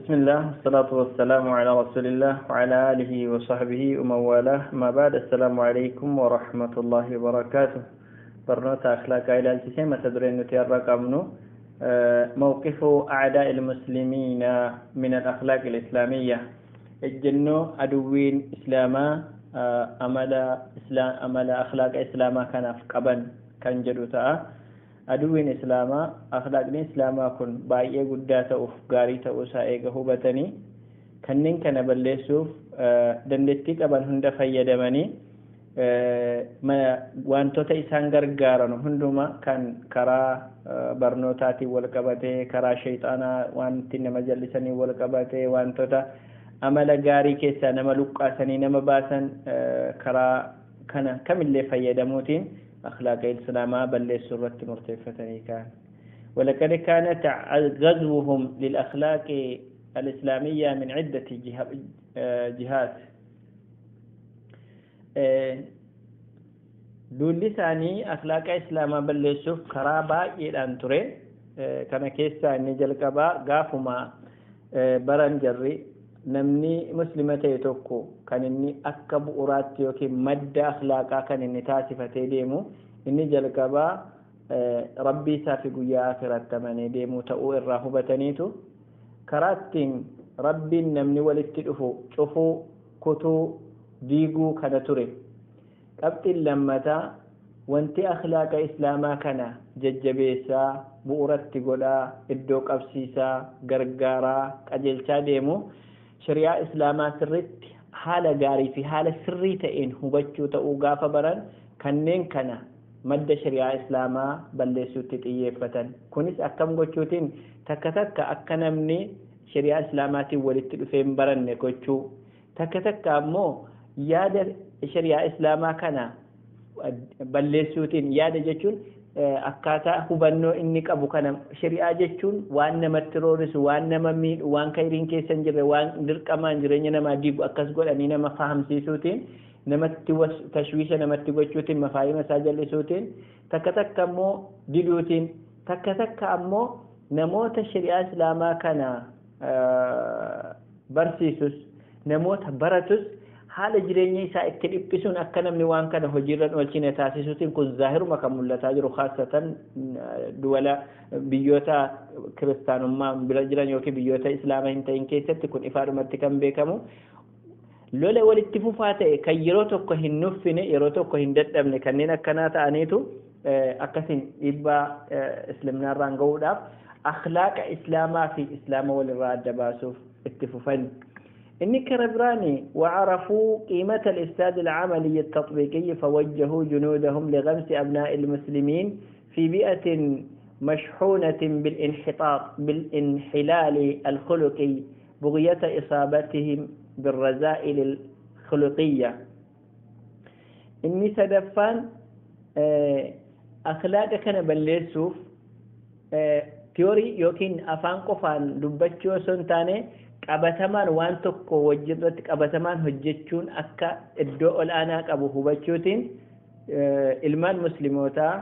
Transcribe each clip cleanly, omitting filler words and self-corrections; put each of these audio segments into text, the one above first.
بسم الله والصلاة والسلام على رسول الله وعلى آله وصحبه ومن والاه ما بعد. السلام عليكم ورحمة الله وبركاته. برنوتا أخلاق إلى التسمى تدرين الرقم موقف أعداء المسلمين من الأخلاق الإسلامية. الجنو أدوين إسلاما أمل إسلام أمل أخلاق إسلاما كان أفقبا كان جدوتا aduwwiin islaamaa akhlaaqni islaamaa kun baay'ee guddaa ta'uuf gaarii ta'uu isaa eega hubatanii kanneen kana balleessuuf dandeettii qaban hunda fayyadamanii wantoota isaan gargaaran hunduma kan karaa barnootaatiin wal qabatee, karaa shayxaanaa wanti nama jallisanii wal qabatee, wantoota amala gaarii keessaa nama luqqaasanii nama baasan karaa kana kamillee fayyadamuutiin أخلاق الإسلام بل سرت مرتفتني كان. ولقد كانت غزوهم للأخلاق الإسلامية من عدة جهات. دول لساني أخلاق الإسلام بل سوف كرابا إلى أن تري كان كيسا نجل كبا غافما برنجري namni muslima ta'e tokko kan inni akka bu'uuraatti yookiin madda akhlaaqaa kan inni taasifatee deemu inni jalqabaa rabbii isaa fi guyyaa akhiratti amanee deemuu ta'uu irraa hubataniitu karaa ittiin rabbiin namni walitti dhufu cufuu, kutuu, diiguu kana ture. Qabxiin lammataa wanti akhlaaqa islaamaa kana jajjabeessaa, bu'uuratti godhaa, iddoo qabsiisaa, gargaaraa, qajeelchaa deemu shari'aa islaamaa sirriitti haala gaarii fi haala sirrii ta'een hubachuu ta'uu gaafa baran kanneen kana madda shari'aa islaamaa balleessuutti xiyyeeffatan. Kunis akkam gochuutiin takka takka akka namni shari'aa islaamaatiin walitti dhufee hin baranne gochuu, takka takka ammoo yaada shari'aa islaamaa kana balleessuutiin, yaada jechuun akkaataa hubannoo inni qabu kana shari'aa jechuun waan namatti roorisu, waan nama miidhu, waan kayriin keessa hin jirre, waan dirqamaan jireenya namaa diigu akkas godhanii nama fahamsiisuutiin, namatti tashwiisha namatti gochuutiin, mafaahima isaa jal'isuutiin, takka takka ammoo diduutiin, takka takka ammoo namoota shari'aa islaamaa kana barsiisus namoota baratus haala jireenya isaa itti dhiphisuun akka namni waan kana hojiirra oolchine taasisuutiin, kun zaahiruma kan mul'ataa jiru khaasatan duwala biyyoota kiristaanummaa bira jiran yookiin biyyoota islaama hin ta'in keessatti kun ifaadhumatti kan beekamu. Lola walitti fufaa ta'e kan yeroo tokko hin nuffine, yeroo tokko hin dadhabne kanneen akkanaa ta'aniitu akkasiin dhiibbaa islaamnaarraan gahuudhaaf akhlaaqa islaamaa fi islaama walirraa adda baasuuf itti fufan. إني كربراني وعرفوا قيمة الإفساد العملي التطبيقي فوجهوا جنودهم لغمس أبناء المسلمين في بيئة مشحونة بالانحطاط بالانحلال الخلقي بغية إصابتهم بالرذائل الخلقية. إني سدفان أخلاق كان بلسوف تيوري يوكين أفان قفان دبتشو سنتاني qabatamaan waan tokko wajjirratti qabatamaan hojjechuun akka iddoo ol'aanaa qabu hubachuutiin ilmaan muslimootaa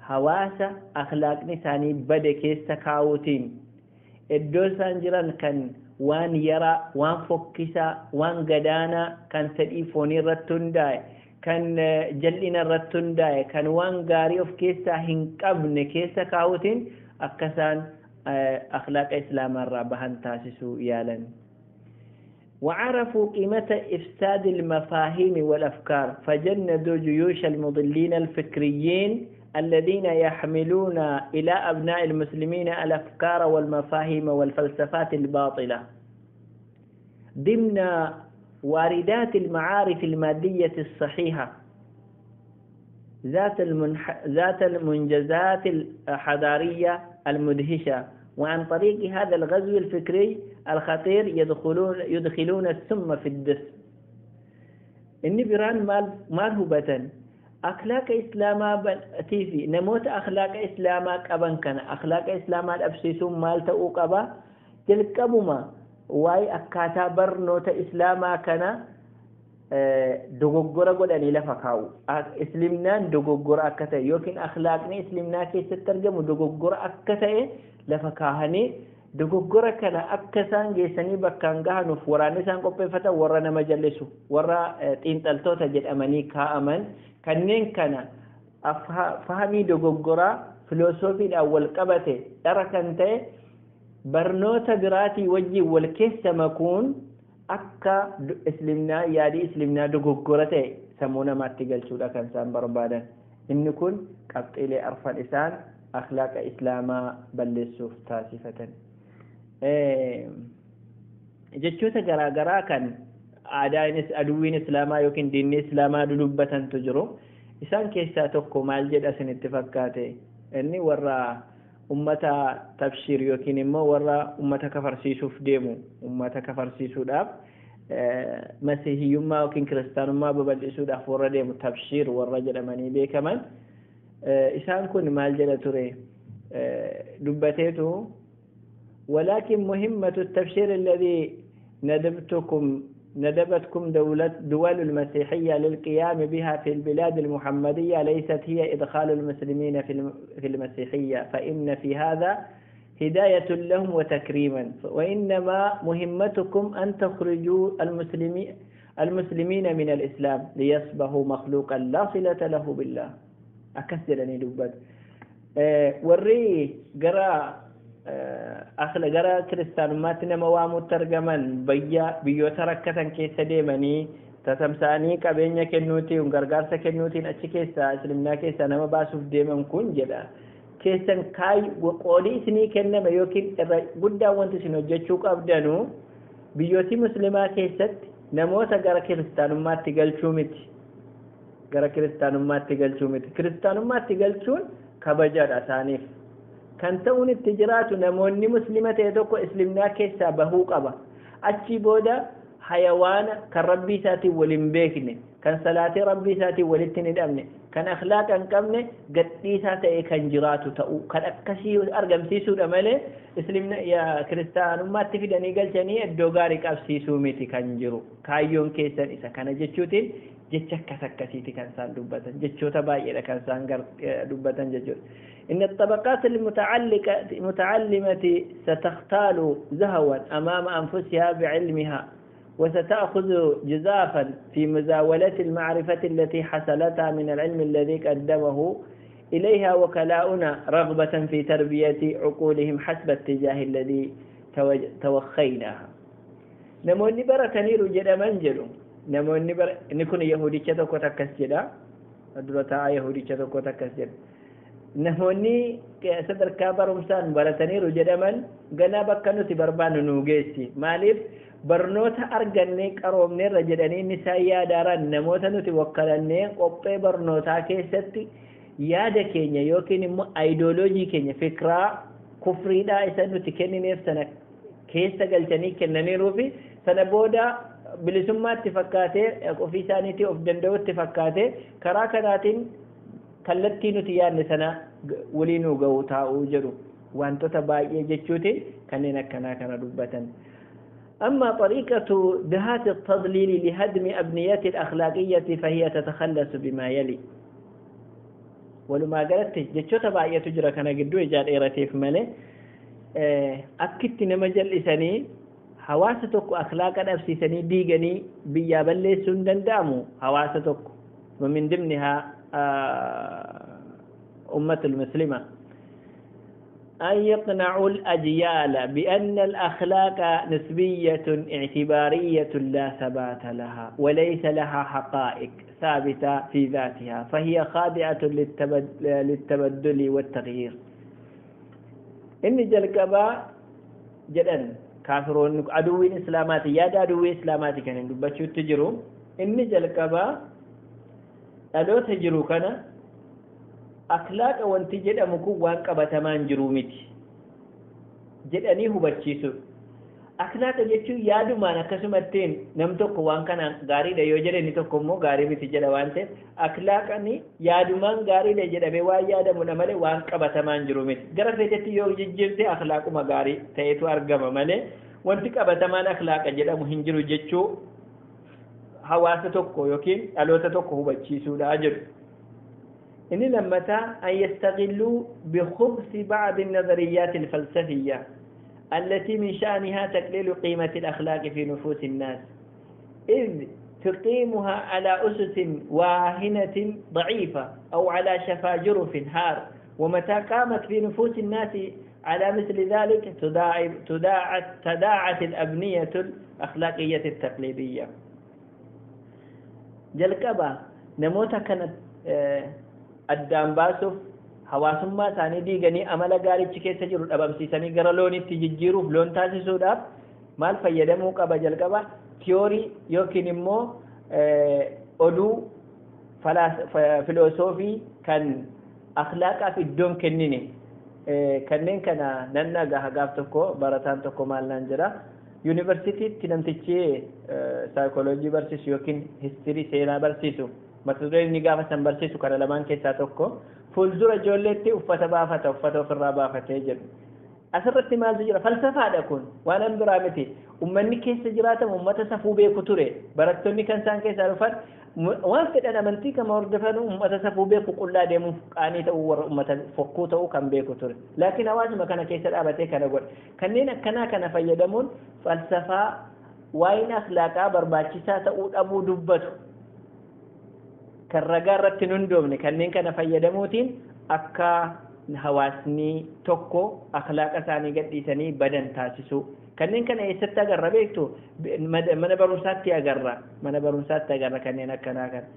hawaasa akhlaaqni isaanii bade keessa kaa'uutiin iddoo isaan jiran kan waan yaraa, waan fokkisaa, waan gadaanaa, kan fedhii foonii irratti hundaa'e, kan jal'ina irratti hundaa'e, kan waan gaarii of keessaa hin qabne keessa kaa'uutiin akka isaan أخلاق إسلام الرابحان تاسسوا يالا. وعرفوا قيمة إفساد المفاهيم والأفكار فجندوا جيوش المضلين الفكريين الذين يحملون إلى أبناء المسلمين الأفكار والمفاهيم والفلسفات الباطلة ضمن واردات المعارف المادية الصحيحة ذات المنجزات الحضارية المدهشة. وعن طريق هذا الغزو الفكري الخطير يدخلون السم في الدسم. إني بران مال هبتن أخلاق إسلاما تيفي نموت أخلاق إسلاما قبن كان أخلاق إسلاما الأبسيسون مال تأوقبا تلقبما واي أكاتا برنوت إسلاما كان dogoggora godhanii lafa kaa'u. Islimnaan dogoggora akka ta'e yookiin akhlaaqni islimnaa keessatti argamu dogoggora akka ta'e lafa kaahanii Dogoggora kana akka isaan geessanii bakkaan gahanuuf waraanni isaan qopheeffatan warra nama jallisu, warra xiinxaltoota jedhamanii kaa'aman kanneen kana fahamii dogoggoraa filoosofiidhaan wal qabate dhara kan ta'e barnoota biraatii wajjin wal keessa makuun akka islimnaa yaadii islimnaa dogoggora ta'e sammuu namaatti galchuudha kan isaan barbaadan. Inni kun qabxiilee arfan isaan akhlaaqa islaamaa balleessuuf taasifatan. Jechoota garaagaraa kan aadaan aduwwiin islaamaa yookiin diinni islaamaa dudubbatantu jiru. Isaan keessaa tokko maal jedha isinitti fakkaate? Inni warra ummata tabshiir yookiin immoo warra ummata kafarsiisuuf deemu, ummata kafarsiisuudhaaf masihiyyummaa yookiin kiristaanummaa babal'isuudhaaf warra deemu, tabshiir warra jedhamanii beekaman. Isaan kun maal jedha ture dubbateetu: ولكن مهمة التبشير الذي ندبتكم ندبتكم دولة دول المسيحية للقيام بها في البلاد المحمدية ليست هي إدخال المسلمين في المسيحية، فإن في هذا هداية لهم وتكريما، وإنما مهمتكم أن تخرجوا المسلمين من الإسلام ليصبحوا مخلوقا لا صلة له بالله. أكسرني دبت وري قرأ أخلا gara kiristaanummaatti nama waamutti argaman, biyya biyyoota rakkatan keessa deemanii tatamsa'anii qabeenya kennuutiin, gargaarsa kennuutiin achi keessaa islimnaa keessaa nama baasuuf deeman kun jedha. Keessan kaay qoodii isinii kenname yookiin irra guddaan wanti isin hojjechuu qabdanu biyyootii muslimaa keessatti namoota gara kiristaanummaatti galchuu miti. Gara kiristaanummaatti galchuu miti. Kiristaanummaatti galchuun kabajaadha isaaniif. Kan ta'uun itti jiraatu namoonni muslima ta'e tokko islimnaa keessaa bahuu qaba. Achi booda hayawaana kan rabbii isaatiin wal hin beekne, kan salaatee rabbii isaatiin walitti hin hidhamne, kan akhlaaqa hin qabne gadhiisaa ta'e kan jiraatu ta'uu kan akkasii argamsiisuudha malee islimna kiristaanummaatti fidanii galchanii iddoo gaarii qabsiisuu miti kan jiru. Kaayyoon keessan isa kana jechuutiin jecha akkas akkasiiti kan isaan dubbatan, jechoota baay'eedha kan isaan dubbatan jechuudha. إن الطبقات المتعلمة ستختال زهوا أمام أنفسها بعلمها، وستأخذ جزافا في مزاولة المعرفة التي حصلتها من العلم الذي قدمه إليها وكلاؤنا رغبة في تربية عقولهم حسب اتجاه الذي توخيناها. نموني بركنير جدا منجلو نموني نكون يهودي كتوكو تكسجدا درتا يهودي كتوكو تكسجدا. Namoonni sadarkaa barumsaan barataniiru jedhaman ganaa bakka nuti barbaannu nu geessi, maaliif barnoota argannee qaroomneerra jedhanii inni isaan yaadaaraan namoota nuti wakkalannee qophee barnootaa keessatti yaada keenya yookiin immoo aayidooloojii keenya fikiraa kufriidhaa isa nuti kennineef sana keessa galchanii kennaniiruu fi sana booda bilisummaatti fakkaatee ofii isaaniitii of danda'utti fakkaatee karaa kanaatiin kallattii nuti yaadne sana waliin nu ga'u taa'uu jedhu wantoota baay'ee jechuutiin kanneen akkanaa kana dubbatan. أما طريقة دهات التضليل لهدم أبنية الأخلاقية فهي تتخلص بما يلي. ولما قالت جتشوتا باقية تجرى كان قدو إجاد إيراتيف مالي أكدت نمجل إساني حواستك أخلاقا أفسيساني ديغني بيابلي سندن دامو حواستك، ومن ضمنها أمة المسلمة أن يقنعوا الأجيال بأن الأخلاق نسبية اعتبارية لا ثبات لها وليس لها حقائق ثابتة في ذاتها، فهي خاضعة للتبدل والتغيير. إن جلقبا جدا كافرون عدوين إسلاماتي يا عدوي إسلاماتي كان دبتشو تجرو. إن جلقبا dhaloota jiru kana akhlaaqa wanti jedhamu kun waan qabatamaan jiru miti jedhanii hubachiisu. Akhlaaqa jechuun yaadumaan akkasumattiin nam tokko waan kana gaariidha yoo jedhe inni tokko immoo gaarii miti jedha waan ta'eef akhlaaqani yaadumaan gaariidha jedhamee waan yaadamudha malee waan qabatamaan jiru miti. Gara feetetti yoo jijjiirte akhlaaquma gaarii ta'etu argama malee wanti qabatamaan akhlaaqa jedhamu hin jiru jechuu hawaasa tokko yookiin dhaloota tokko hubachiisuudha jedhu. Inni lammataa an yastaghilluu bikhubsi ba'di an-nazariyyaat al-falsafiyya التي من شأنها تقليل قيمة الأخلاق في نفوس الناس، إذ تقيمها على أسس واهنة ضعيفة أو على شفا جرف هار، ومتى قامت في نفوس الناس على مثل ذلك تداعت الأبنية الأخلاقية التقليدية. jalqaba namoota kana addaan baasuuf hawaasummaa isaanii diiganii amala gaarichi keessa jiru dhabamsiisanii gara loonitti jijjiiruuf loon taasisuudhaaf maal fayyadamuu qaba? Jalqaba tiyoorii yookiin immoo oduu filosoofii kan akhlaaqaaf iddoon kennine kanneen kana nan dhagaha. Gaaf tokko barataan tokko maal naan jedha, yuunivarsiitiitti namtichi saayikooloojii barsiisu yookiin histirii seenaa barsiisu, mata dureen inni gaafa san barsiisu kana lamaan keessaa tokko, fuuldura ijoolleetti uffata baafata, uffata ofirraa baafatee jedhu. Asirratti maaltu jira? Falsafaadha kun, waan an biraa miti. Ummanni keessa jiraatamu ummata safuu beeku ture. Barattoonni kan isaan keessaa dhufan waan fedhan amantii kama hordofan ummata safuu beeku, qullaa deemuuf qaanii ta'uu, warra ummata fokkuu ta'uu kan beeku ture. Laakiin hawaasuma kana keessa dhaabatee kana godhe. Kanneen akkanaa kana fayyadamuun falsafaa waa'een akhlaaqaa barbaachisaa ta'uu dhabuu dubbatu kan ragaa irratti hin hundoofne kanneen kana fayyadamuutiin akka hawaasni tokko akhlaaqa isaanii gadhiisanii badan taasisu. Kanneen kana eessatti agarra beektu? Mana barumsaatti agarra, mana barumsaatti agarra kanneen akkanaa kana.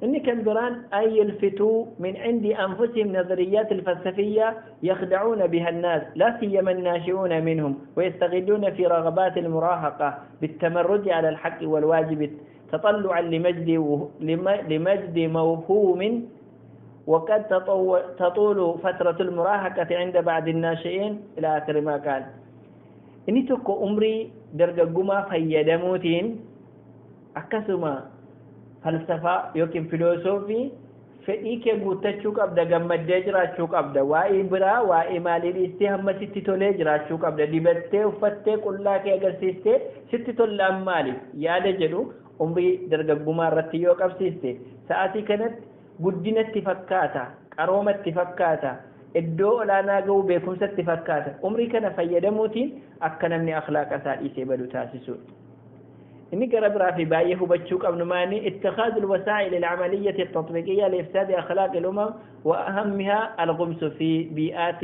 Inni kan biraan أن يلفتوا من عند أنفسهم نظريات الفلسفية يخدعون بها الناس، لا سيما الناشئون منهم، ويستغلون في رغبات المراهقة بالتمرد على الحق والواجب تطلعا لمجد موهوم. وقد تطول فترة المراهقة عند بعض الناشئين إلى آخر ما قال. Inni tokko umrii dargaggummaa fayyadamuutiin akkasuma falsafaa yookiin filosoofii fedhii kee guuttachuu qabda, gammaddee jiraachuu qabda, waa'ee biraa waa'ee maalii dhiistee hamma sitti tolee jiraachuu qabda, dibattee uffattee qullaa kee agarsiistee sitti tollaan maali yaada jedhu umrii dargaggummaa irratti yoo qabsiiste, sa'aatii kanatti guddinatti fakkaata, qaroomatti fakkaata, iddoo olaanaa ga'uu beekumsatti fakkaata. Umrii kana fayyadamuutiin akka namni akhlaaqa isaa dhiisee badu taasisudha. Inni gara biraa fi baay'ee hubachuu qabnu maani? اتخاذ الوسائل العملية التطبيقية لإفساد أخلاق الأمم، وأهمها الغمس في بيئات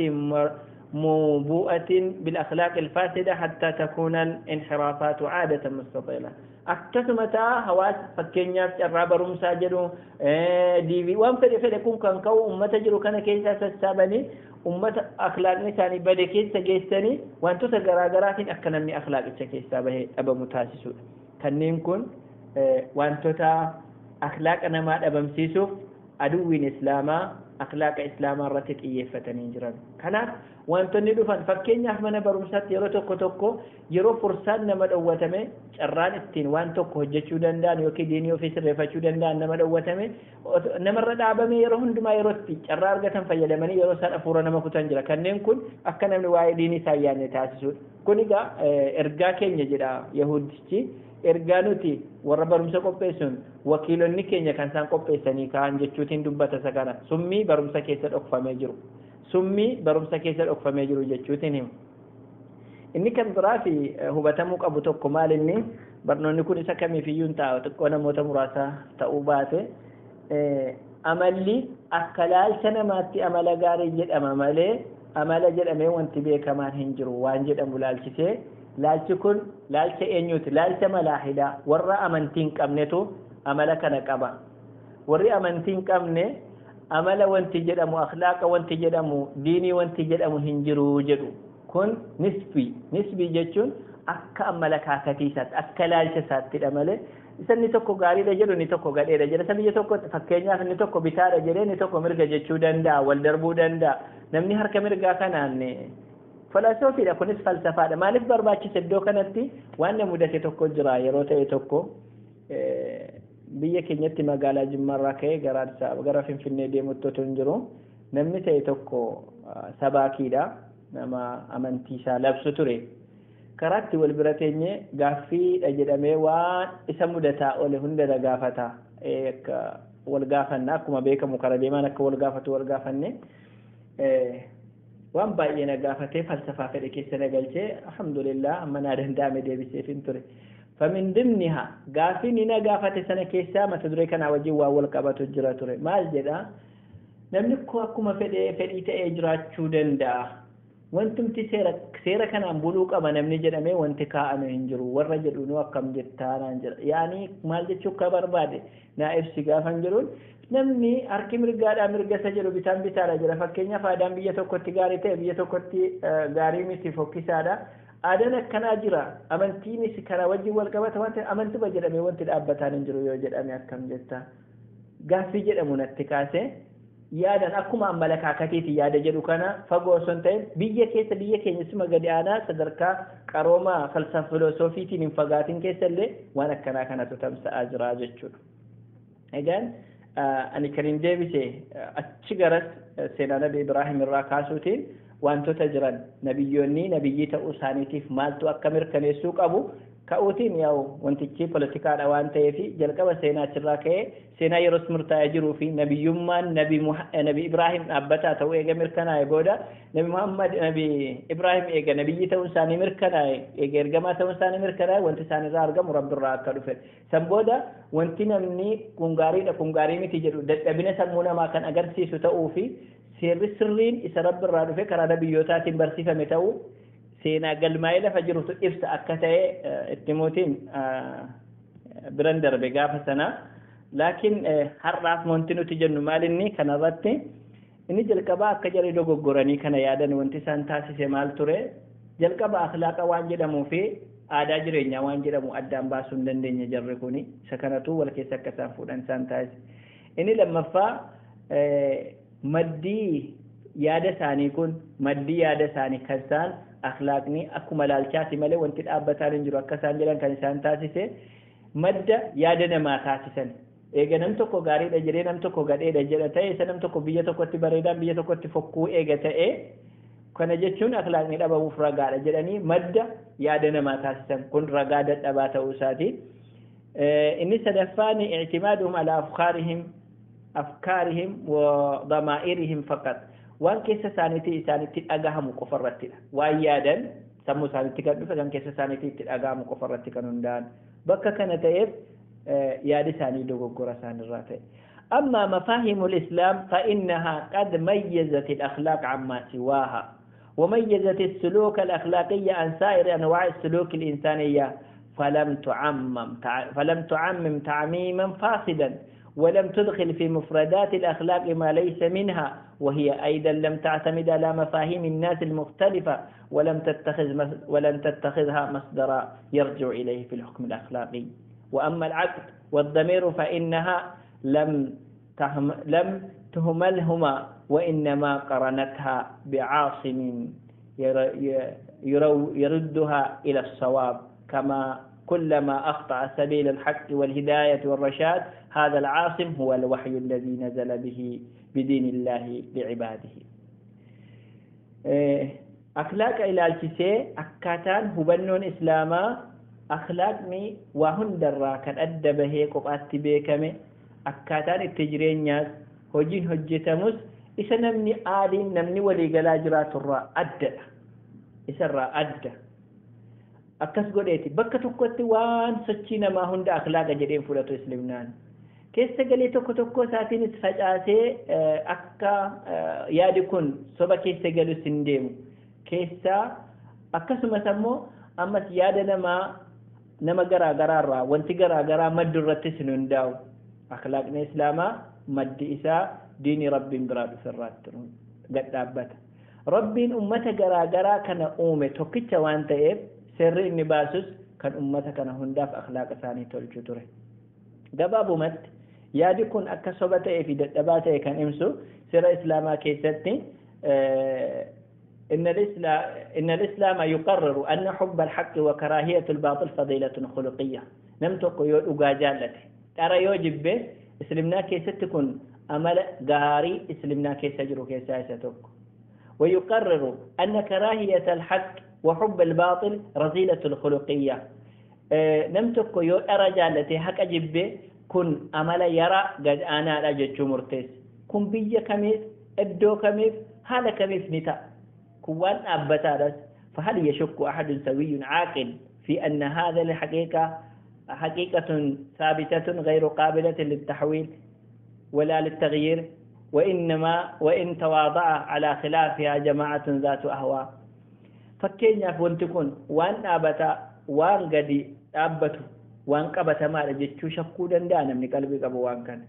موبوءة بالأخلاق الفاسدة حتى تكون الانحرافات عادة مستطيلة. Akkasuma ta'a hawaasa, fakkeenyaaf carraa barumsaa jedhu diibii waan fedhe fedhe kun kan ka'u ummata jiru kana keessaa sassaabanii ummata akhlaaqni isaanii bade keessa geessanii wantoota garaagaraatiin akka namni akhlaaqicha keessaa bahee dhabamu taasisudha. Kanneen kun wantoota akhlaaqa namaa dhabamsiisuuf aduwwiin islaamaa akhlaaqa islaamaa irratti xiyyeeffatanii jiran. Kanaaf wantoonni dhufan, fakkeenyaaf mana barumsaatti yeroo tokko tokko yeroo fursaan nama dhowwatame, carraan ittiin waan tokko hojjechuu danda'an yookiin diinii ofii sirreeffachuu danda'an nama dhowwatame, namarra dhaabame, yeroo hundumaa yeroo itti carraa argatan fayyadamanii yeroo isaan hafuura nama kutan jira. Kanneen kun akka namni waa'ee diinii isaa yaadne taasisudha. Kun egaa ergaa keenya jedha Yahudichi. Ergaa nuti warra barumsa qopheessuun wakiilonni keenya kan isaan qopheessanii ka'an jechuutiin dubbata isa kana. Summii barumsa keessa dhokfamee jiru. Summii barumsa keessa dhokfamee jiru jechuutiin himu. Inni kan biraa fi hubatamuu qabu tokko maal inni? Barnoonni kun isa kamiifiyyuu hin taa'u, xiqqoo namoota muraasa ta'uu baate, amalli akka laalcha namaatti amala gaarii jedhama malee amala jedhamee wanti beekamaan hin jiru waan jedhamu laalchisee, laalchi kun laalcha eenyuti? Laalcha malaahidaa, warra amantii hin qabnetu amala kana qaba. Warri amantii hin qabne amala wanti jedhamu, akhlaaqa wanti jedhamu, diinii wanti jedhamu hin jiru jedhu. Kun nisbii, nisbii jechuun akka amala kaakatiisaatti, akka laalcha isaattidha malee isa inni tokko gaariidha jedhu inni tokko gadheedha jedha. Isa biyya tokko, fakkeenyaaf, inni tokko bitaadha jedhee inni tokko mirga jechuu danda'a, wal darbuu danda'a. Namni harka mirgaa kanaan falsoofiidha, kunis falsafaadha. Maaliif barbaachisa iddoo kanatti? Waan na mudate tokko jira. Yeroo ta'e tokko biyya keenyatti magaalaa Jimmaarraa ka'ee gara Addis Ababa, gara Finfinnee deemutti otoo hin jiru, namni ta'e tokko sabaakiidha, nama amantii isaa labsu ture. Karaatti wal bira teenye gaaffiidha jedhamee waan isa mudataa oole hunda na gaafata. Akka wal gaafanna, akkuma beekamu kara deemaan akka wal gaafatu wal gaafanne. Waan baay'ee na gaafatee falsafaa fedhe keessa na galchee, alhamdulillah, amma naa danda'ame deebiseef hin ture. Famin dimniha, gaafii ni na gaafate sana keessaa mata duree kanaa wajjin waan wal qabatu jira ture. Maal jedha? Namni akkuma fedhee fedhii ta'ee jiraachuu danda'a. Wantumti seera kanaan buluu qaba namni jedhamee wanti kaa'ame hin jiru. Warra jedhu nu akkam jettaa naan jedha. Yaani maal jechuu akka barbaade naa ibsi gaafan jedhuun, namni harki mirgaadhaa mirga isa jedhu bitaan bitaadha jedha. Fakkeenyaaf, aadaan biyya tokkotti gaarii ta'e biyya tokkotti gaarii miti, fokkisaadha. Aadaan akkanaa jira. Amantiinis kana wajjin wal qabata waan ta'eef, amantuma jedhamee wanti dhaabbataan hin jiru yoo jedhame akkam jetta? Gaaffii jedhamu natti kaase. Yaadan akkuma ammala kaakatiiti yaada jedhu kana fagoo osoo hin ta'in, biyya keessa, biyya keenya suma gadi aanaa, sadarkaa qaroomaa falsafa filosoofiitiin hin fagaatin keessa illee waan akkanaa kanatu tamsa'aa jira jechuudha. Egaan ani kan hin deebise achi garas seenaa Nabi Ibraahim irraa kaasuutiin, wantoota jiran, nabiyyoonni nabiyyii ta'uu isaaniitiif maaltu akka mirkaneessuu qabu ka'uutiin, yaa'u wantichi poolitikaadha waan ta'eef, jalqaba seenaa achirraa ka'ee, seenaa yeroos murtaa'ee jiruu fi nabiyyummaan Nabi Ibraahim dhaabbataa ta'uu eega mirkanaa'e booda, Nabi Muhammad, Nabi Ibraahim eega nabiyyii ta'uun isaanii mirkanaa'e, eega ergamaa ta'uun isaanii mirkanaa'e, wanti isaanirraa argamu Rabbirraa akka dhufe. San booda wanti namni kun gaariidha, kun gaarii miti jedhu dadhabina sammuu namaa kan agarsiisu ta'uu fi seerri sirriin isa Rabbirraa dhufe karaa nabiyyootaatiin barsiifame ta'uu seenaa galmaa'ee lafa jirutu ibsa akka ta'e itti mootiin biran darbe gaafa sana. Laakiin har'aaf wanti nuti jennu maalinni kanarratti? Inni jalqabaa, akka jarri dogoggoranii kana yaadan wanti isaan taasise maal ture? Jalqaba akhlaaqa waan jedhamuu fi aadaa jireenyaa waan jedhamu addaan baasuu hin dandeenye jarri kuni. Isa kanatu wal keessa akka isaan fuudhan isaan taasise. Inni lammaffaa, maddii yaada isaanii kun, maddii yaada isaanii kan isaan akhlaaqni akkuma laalchaati malee wanti dhaabbataan hin jiru akka isaan jedhan kan isaan taasise, madda yaada namaa taasisan. Eega nam tokko gaariidha jedhee nam tokko gadheedha jedha ta'e, isa nam tokko biyya tokkotti bareedaan biyya tokkotti fokkuu eega ta'e, kana jechuun akhlaaqni dhabamuuf ragaadha jedhanii madda yaada namaa taasisan. Kun ragaa dadhabaa ta'uu isaati. Inni sadaffaan, ictimaaduhum alaa afkaarihim wa damaa'irihim faqat, waan keessa isaaniitii isaanitti dhagahamu qofa irrattidha. Waan yaadan, sammuu isaaniitti kan dhufe, kan keessa isaaniitii itti dhagahamu qofa irratti kan hundaa'an bakka kana ta'eef, yaadi isaanii dogoggora isaanirraa ta'e. أما مفاهيم الإسلام فإنها قد ميزت الأخلاق عما سواها، وميزت السلوك الأخلاقي عن سائر أنواع السلوك الإنسانية، فلم تعمم تعميما فاسدا، ولم تدخل في مفردات الأخلاق ما ليس منها. وهي أيضا لم تعتمد على مفاهيم الناس المختلفة، ولم تتخذها مصدرا يرجع إليه في الحكم الأخلاقي. وأما العقل والضمير فإنها لم تهملهما، وإنما قرنتها بعاصم يردها إلى الصواب كما كلما أخطأ سبيل الحق والهداية والرشاد. هذا العاصم هو الوحي الذي نزل به بدين الله لعباده. Akhlaaqa ilaalchisee akkaataan hubannoon Islaamaa, akhlaaqni waa hundarraa kan adda bahee kophaatti beekame, akkaataan itti jireenyaas hojiin hojjetamus isa namni aadiin, namni waliigalaa jiraaturraa addadha, isarraa adda akkas godheeti. Bakka tokkotti waan sochii namaa hunda akhlaaqa jedheen fudhatu Islimnaan. Keessa galee tokko tokko isaatiinis facaasee akka yaadi kun soba keessa galus hin deemu keessaa. Akkasumas ammoo ammas yaada namaa, nama garaa garaarraa wanti garaa garaa maddu irrattis hin hundaa'u. Akhlaaqni Islaamaa maddi isaa diinii Rabbiin biraa dhufe irraatti gad dhaabbata. Rabbiin ummata garaa garaa kana uume tokkicha waan ta'eef, seerri inni baasus kan ummata kana hundaaf akhlaaqa isaanii tolchu ture. Gabaabumatti, yaadi kun akka soba ta'ee fi dadhabaa ta'e kan ibsu seera Islaamaa keessatti, إن الإسلام يقرر أن حب الحق وكراهية الباطل فضيلة خلقية. Nam tokko yoo dhugaa jaallate, dhara yoo jibbe, Islimnaa keessatti kun amala gaarii Islimnaa keessa jiru keessaa isa tokko. ويقرر أن كراهية الحق وحب الباطل رذيلة الخلقية. Nam tokko yoo dhara jaallate, haqa jibbe, kun amala yara gad aanaadha jechuu murteesse. Kun biyya kamiif, iddoo kamiif, haala kamiif ni ta'a. Kun waan dhaabbataadhas. فهل يشك أحد سوي عاقل في أن هذا الحقيقة حقيقة ثابتة غير قابلة للتحويل ولا للتغيير، وإنما وإن تواضع على خلافها جماعة ذات أهواء؟ Fakkeenyaaf wanti kun waan dhaabataa, waan gadi dhaabbatu, waan qabatamaadha jechuu shakkuu danda'a namni qalbii qabu waan kana?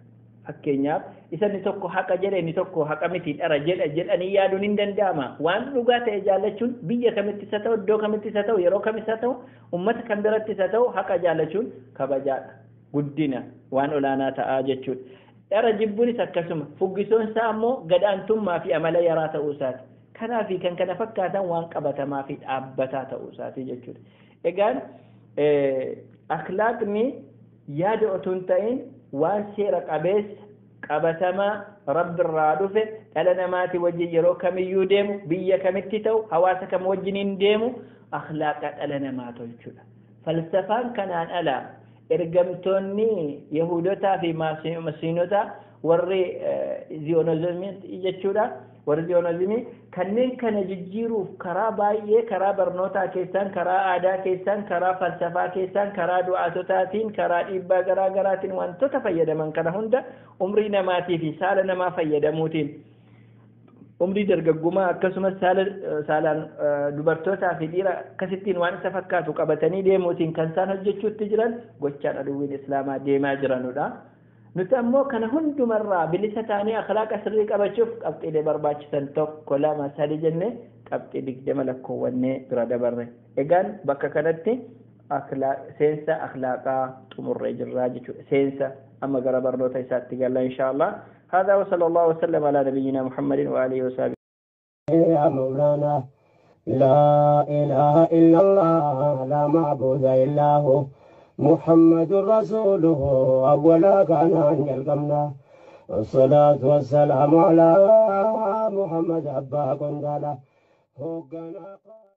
Fakkeenyaaf isa inni tokko haqa jedhe, inni tokko haqa miti, dhara jedha jedhanii yaaduun hin danda'ama. Waan dhugaa ta'e jaallachuun biyya kamitti isa ta'u, iddoo kamitti isa ta'u, yeroo kamis isa ta'u, ummata kam biratti isa ta'u, haqa jaallachuun kabajaadha, guddina, waan olaanaa ta'aa jechuudha. Dhara jibbuunis akkasuma, fuggisoon isaa ammoo gadaantummaa fi amala yaraa ta'uu isaati. Kanaa fi kan kana fakkaatan waan qabatamaa fi dhaabbataa ta'uu isaati jechuudha. Egaan akhlaaqni yaada otoo hin ta'in waan seera qabeessa qabatamaa Rabbirraa dhufe, dhala namaati wajjin yeroo kamiyyuu deemu, biyya kamitti ta'u, hawaasa kam wajjiniin deemu, akhlaaqa dhala namaa tolchuudha. Falsafaan kanaan ala ergamtoonni Yahudotaa fi Masiinota, warri Ziyonizimii jechuudha, warri Ziyonizimii kanneen kana jijjiiruuf karaa baay'ee, karaa barnootaa keessaan, karaa aadaa keessaan, karaa falsafaa keessaan, karaa du'aatotaatiin, karaa dhiibbaa garaa garaatiin wantoota fayyadaman kana hunda, umrii namaatii fi saala namaa fayyadamuutiin, umrii dargaggummaa akkasumas saala saalaan dubartootaa fi dhiira akkasittiin waan isa fakkaatu qabatanii deemuutiin kan isaan hojjechuutti jiran gochaan aduwwiin Islaamaa deemaa jiranudha. Nuti ammoo kana hundumarraa bilisa taanee akhlaaqa sirrii qabachuuf qabxiilee barbaachisan tokko, lama, sadi jenne qabxii 20 lakkoowwannee bira dabarre. Egaan bakka kanatti seensa akhlaaqaa xumurree jirraa jechuudha. Seensa amma gara barnoota isaatti galla inshaallah. هذا وصلى الله وسلم على نبينا محمد وآله وصحبه. يا مولانا، لا إله إلا الله، لا معبود إلا هو، محمد رسوله، أولا كان يلقمنا. الصلاة والسلام على محمد أبا قندالة.